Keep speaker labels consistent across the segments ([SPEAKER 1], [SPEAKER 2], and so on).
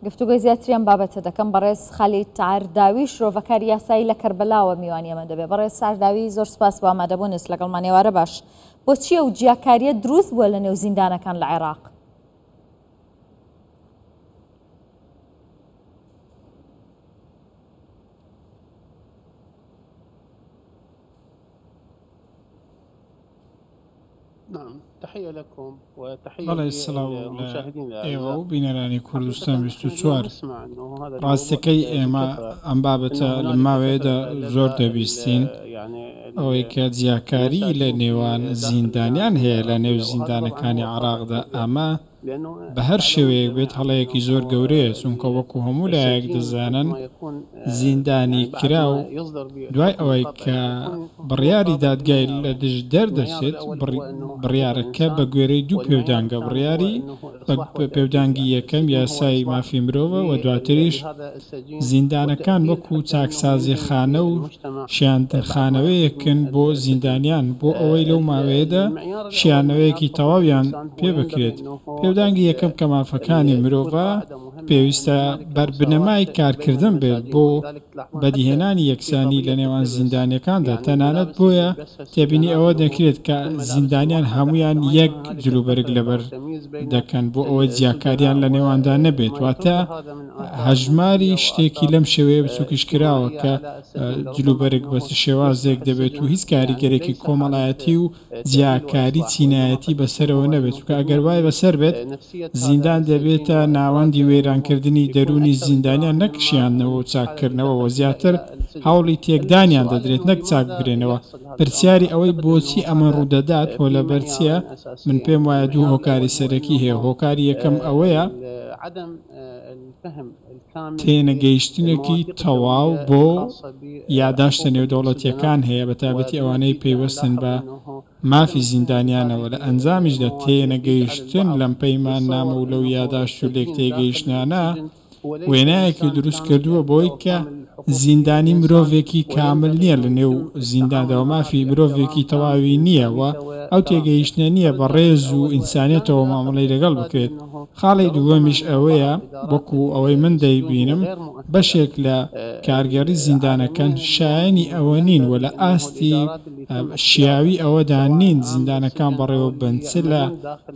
[SPEAKER 1] گفتوگۆی زیاتری ئەم بابەتە دەکەم بەڕێز خالید عەرداوی شرۆڤەکاری یاسایی لە کەربەلاوە میوانی ئێمە دەبێت. بەڕێز عەرداوی زۆر سپاس بۆ ئامادەبوونت لەگەڵمان ئێوارە باش. بۆچی ئەو جیاکارییە دروست بووە لە نێو زیندانەکان لە عێراق؟
[SPEAKER 2] بەڵێ سڵاو لە ئێوە و بینەرانی کوردستان 24. ڕاستەکەی ئێمە ئەم بابەتە لە ماوەیەدا زۆر دەبیستین ئەوەی کە جیاکاری لە نێوان زیندانیان هەیە لە نێو زیندانەکانی عێراقدا ئەمە بە هەر شێوەیەک بێت هەڵەیەکی زۆر گەورەیە، چونکە وەکو هەموو لایەک دەزانن زیندانی کراو دوای ئەوەی کە بڕیاری دادگای لە دژ دەردەچێت، بڕیارەکە بە گوێرەی دوو پێودانگە، بڕیاری بە پێودانگی یەکەم یاسای مافی مرۆڤە و دواتریش زیندانەکان وەکو چاکسازیخانە و شیاندنخانەوەیەکن بۆ زیندانیان بۆ ئەوەی لەو ماوەیەدا شیانەوەیەکی تەواویان پێ بکرێت. پێودانگی یەکەم کە مافەکانی مرۆڤە پێویستە بەربنەمای کارکردن بێت بۆ بەدیهێنانی یەکسانی لە نێوان زیندانیەکاندا، تەنانەت بۆیە تێبینی ئەوە دەکرێت کە زیندانیان هەموویان یەک جلوبەرگ لەبەر دەکەن بۆ ئەوەی جیاکاریان لە نێواندا نەبێت، واتە هەژماری شتێکی لەم شێوەیە بچووکیش کراوە کە جلوبەرگ بە چ شێوازێک دەبێت و هیچ کاریگەرێکی کۆمەڵایەتی و جیاکاری چینایەتی بەسەرەوە نەبێت، چونکە ئەگەر وای بەسەر بێت زیندان دەبێتە ناوەندی وێرانکردنی دەروونی زیندانیان نەک شیاندنەوە و چاککردنەوە و زیاتر هەوڵی تێکدانیان دەدرێت نەک چاکبکرێنەوە. پرسیاری ئەوەی بۆچی ئەمە ڕوودەدات و لەبەر چییە، من پێم وایە دوو هۆکاری سەرەکی هەیە، هۆکاری یەکەم ئەوەیە، تێنەگەیشتنێکی تەواو بۆ یاداشتە نێودەوڵەتییەکان هەیە، بەتایبەتی ئەوانەی پەیوەستن بە مافی زیندانیانەوە، لە ئەنجامیشدا تێنەگەیشتن لەم پەیماننامە و لەو یاداشت و لێکتێگەیشتنانە وێنایەکی دروست کردووە بەوەی کە زیندانی مرۆڤێکی کامل نییە لە نێو زینداندا و مافی مرۆڤێکی تەواوی نییە و ئەو تێگەیشتنە نییە بە ڕێز و ئینسانیەتەوە مامەڵەی لەگەڵ بکرێت. خاڵی دووەمیش ئەوەیە وەکو ئەوەی من دەیبینم بەشێک لە کارگێڕی زیندانەکان شایەنی ئەوە نین و لە ئاستی شیاوی ئەوەدا نین زیندانەکان بەڕێوەببەن چ لە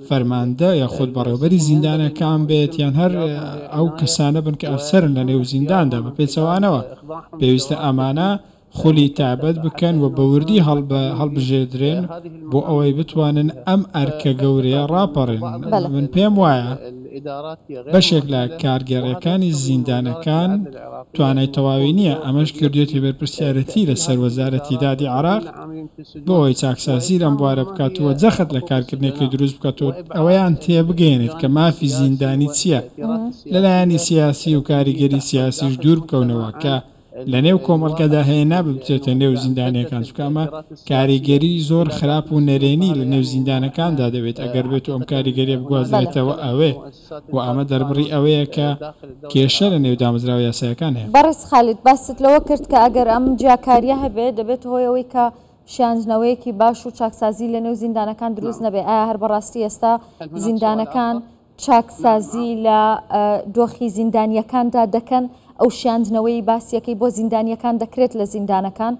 [SPEAKER 2] فەرماندە یاخود بەڕێوەبەری زیندانەکان بێت یان هەر ئەو کەسانە بن کە ئەفسەرن لە نێو زینداندا، بە پێچەوانەوە پێویستە ئەمانە خولی تایبەت بکەن و بە وردی هەڵبژێردرێن بۆ ئەوەی بتوانن ئەم ئەرکە گەورەیە ڕاپەڕێنن. من پێم وایە بەشێک لە کارگێڕییەکانی زیندانەکان توانای تەواوی نییە، ئەمەش کردوویەتی بەرپرسیارێتی لەسەر وەزارەتی دادی عێراق بۆ ئەوەی چاکسازی لەم بوارە بکات و جەخت لە کارکردنێکی دروست بکات و ئەوەیان تێبگەیەنێت کە مافی زیندانی چییە لە لایەنی سیاسی و کاریگەری سیاسیش دوور بکەونەوە کە لەنێو کۆمەڵگەدا هەیە نابێت بچێتە نێو زیندانیەکان چونکە ئەمە کاریگەری زۆر خراپ و نەرێنی لەنێو زیندانەکاندا دەبێت ئەگەر بێت و ئەم کاریگەریە بگوازرێتەوە ئەوێ و ئەمە دەربڕی ئەوەیە کە کێشە لە نێو دامەزراوە یاسایەکان هەیە.
[SPEAKER 1] بەڕێز خالید باست لەوە کرد کە ئەگەر ئەم جیاکاریە هەبێت دەبێتە هۆی ئەوەی کە شیاندنەوەیەکی باش و چاکسازی لەنێو زیندانەکان دروست نەبێت ئایا هەر بەڕاستی ئێستا زیندانەکان چاکسازی لە دۆخی زیندانییەکاندا دەکەن، ئەو شیاندنەوەی باسیەکەی بۆ زیندانییەکان دەکرێت لە زیندانەکان؟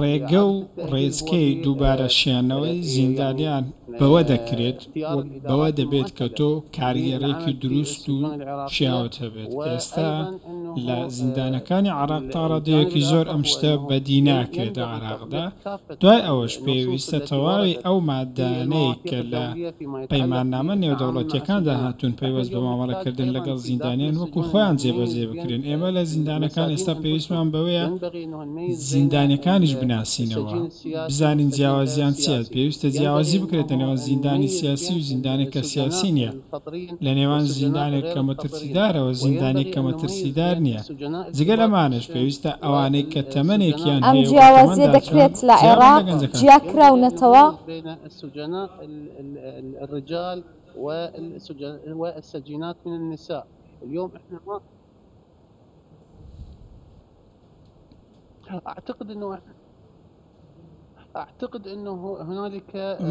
[SPEAKER 2] ڕێگە و ڕێچکەی دووبارە شیاندنەوەی زیندانیان بەوە دەکرێت و بەوە دەبێت کە تۆ کارگێڕییەکی دروست و شیاوت هەبێت، ئێستا لە زیندانەکانی عێراق تا ڕادەیەکی زۆر ئەم شتە بەدی ناکرێت لە عێراقدا، دوای ئەوەش پێویستە تەواوی ئەو ماددانەی کە لە پەیماننامە نێودەوڵەتییەکاندا هاتوون پەیوەست بە مامەڵەکردن لەگەڵ زیندانیان وەکو خۆیان جێبەجێ بکرێن، ئێمە لە زیندانەکان ئێستا پێویستمان بەوەیە زیندانیەکانیش بناسینەوە بزانین جیاوازیان چیە، پێویستە جیاوازی بکرێت لە نێوان زیندانی سیاسی و زیندانێک کە سیاسی نیە، لە نێوان زیندانێک کە مەترسیدارە و زیندانێک کە مەترسیدار نیە، جگە لەمانەش پێویستە ئەوانەی کە تەمەنێکیان
[SPEAKER 1] ئەم
[SPEAKER 2] هەیە و بە
[SPEAKER 1] جیاوازیە
[SPEAKER 2] تەمەندا چوون
[SPEAKER 1] دەکرێت لە
[SPEAKER 2] جیابن لە
[SPEAKER 1] عێراق
[SPEAKER 2] گەنجەکان.
[SPEAKER 1] جیاکراونەتەوە؟
[SPEAKER 3] السجناء الرجال والسجينات من النساء.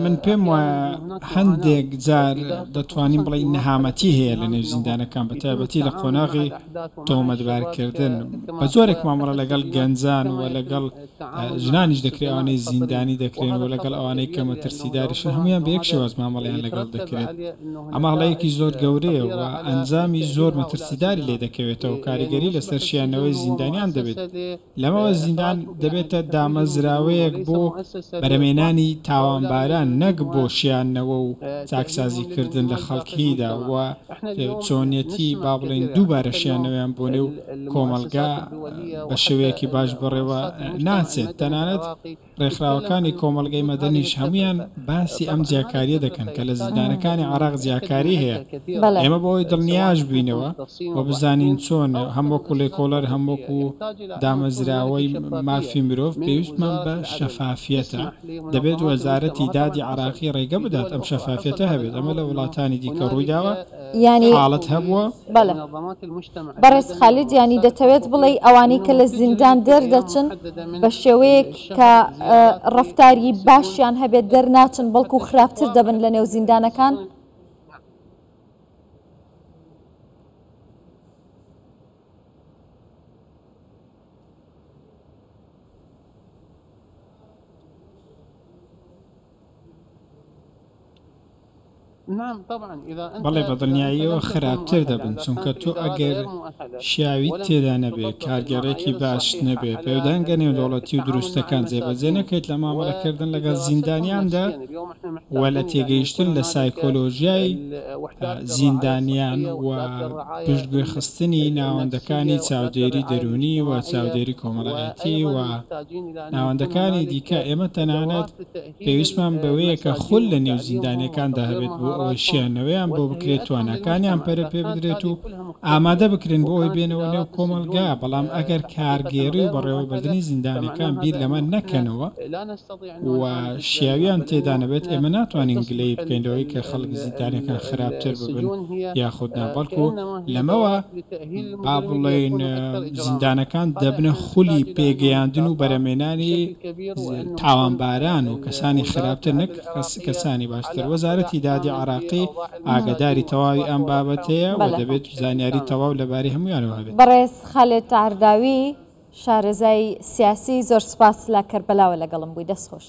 [SPEAKER 2] من پێم وایە هەندێک جار دەتوانین بڵێین نەهامەتی هەیە لە نێو زیندانەکان بە تایبەتی لە قۆناغی تۆمەتبارکردن بە جۆرێک مامەڵە لەگەڵ گەنجان و لەگەڵ ژنانیش دەکرێت ئەوانەی زیندانی دەکرێن و لەگەڵ ئەوانەی کە مەترسیداریشن هەمویان بە یەک شێواز مامەڵەیان لەگەڵ دەکرێت ئەمە هەڵەیەکی زۆر گەورەیە و ئەنجامی زۆر مەترسیداری لێ دەکەوێتەوە کاریگەری لەسەر شیانەوەی زیندانیان دەبێت لەمەوە زیندان دەبێتە دامەزراوەیەک بۆ بەرهەمهێنانی تاوانباران نەک بۆ شیاندنەوە و چاکسازیکردن لە خەڵکیدا و چۆنیەتی با بڵێین دووبارە شیاندنەوەیان بۆ نێو کۆمەڵگا بە شێوەیەکی باش بەڕێوە ناچێت تەنانەت ڕێکخراوەکانی کۆمەڵگەی مەدەنیش هەموویان باسی ئەم جیاکارییە دەکەن کە لە زیندانەکانی عێراق جیاکاری هەیە. ئێمە بۆ ئەوەی دڵنیاش بینەوە و بزانین چۆن هەم وەکو لێکۆڵەر هەم وەکو دامەزراوەی مافی مرۆڤ پێویستمان بە شەفافیەتە. دەبێت وەزارەتی دادی عێراقی ڕێگە بدات ئەم شەفافیەتە هەبێت. ئەمە لە وڵاتانی دیکە ڕوویداوە.
[SPEAKER 1] یانی
[SPEAKER 2] حاڵەت هەبووە.
[SPEAKER 1] بەڵێ بەڕێز خالید یانی دەتەوێت بڵێی ئەوانەی کە لە زیندان دەردەچن بە شێوەیەک کە ڕەفتاری باشیان هەبێت دەرناچن بەڵکو خراپتر دەبن لە نێو زیندانەکان؟
[SPEAKER 2] بەڵێ بەدڵنیاییەوە خراپتر دەبن، چونکە تۆ ئەگەر شیاویت تێدا نەبێ، کارگێڕێکی باشت نەبێ، پێودانگە نێودەوڵەتی و دروستەکان جێبەجێ نەکەیت لە مامەڵەکردن لەگەڵ زیندانیاندا و لە تێگەیشتن لە سایکۆلۆژیای زیندانیان و پشتگوێخستنی ناوەندەکانی چاودێری دەروونی و چاودێری کۆمەڵایەتی و ناوەندەکانی دیکە، ئێمە تەنانەت پێویستمان بەوەیە کە خول لە نێو زیندانیەکاندا هەبێت بۆ ئەوەی شیاندنەوەیان بۆ بکرێت، تواناکانیان پەرە پێ بدرێت و ئامادە بکرێن بۆ ئەوەی بێنەوە نێو کۆمەڵگا، بەڵام ئەگەر کارگێڕی و بەڕێوەبردنی زیندانەکان بیر لەمە نەکەنەوە و شیاویان تێدا نەبێت ئێمە ناتوانین گلەیی بکەین لەوەی کە خەڵک زیندانەکان خراپتر ببن یاخود نا، بەڵکو لەمەوە با بڵێین زیندانەکان دەبنە خولی پێگەیاندن و بەرەمێنانی تاوانباران و کەسانی خراپتر نەک کەسانی باشتر. وەزارەتی دادی عێراقی ئاگەداری تەواوی ئەم بابەتەیە و دەبێت زانیاری تەواو لەبارەی هەموویانەوە هەبێت.
[SPEAKER 1] بەڕێز خالید عەرداوی شارەزای سیاسی زۆر سوپاس لە کەربەلاوە لەگەڵم بووی دەست خۆش.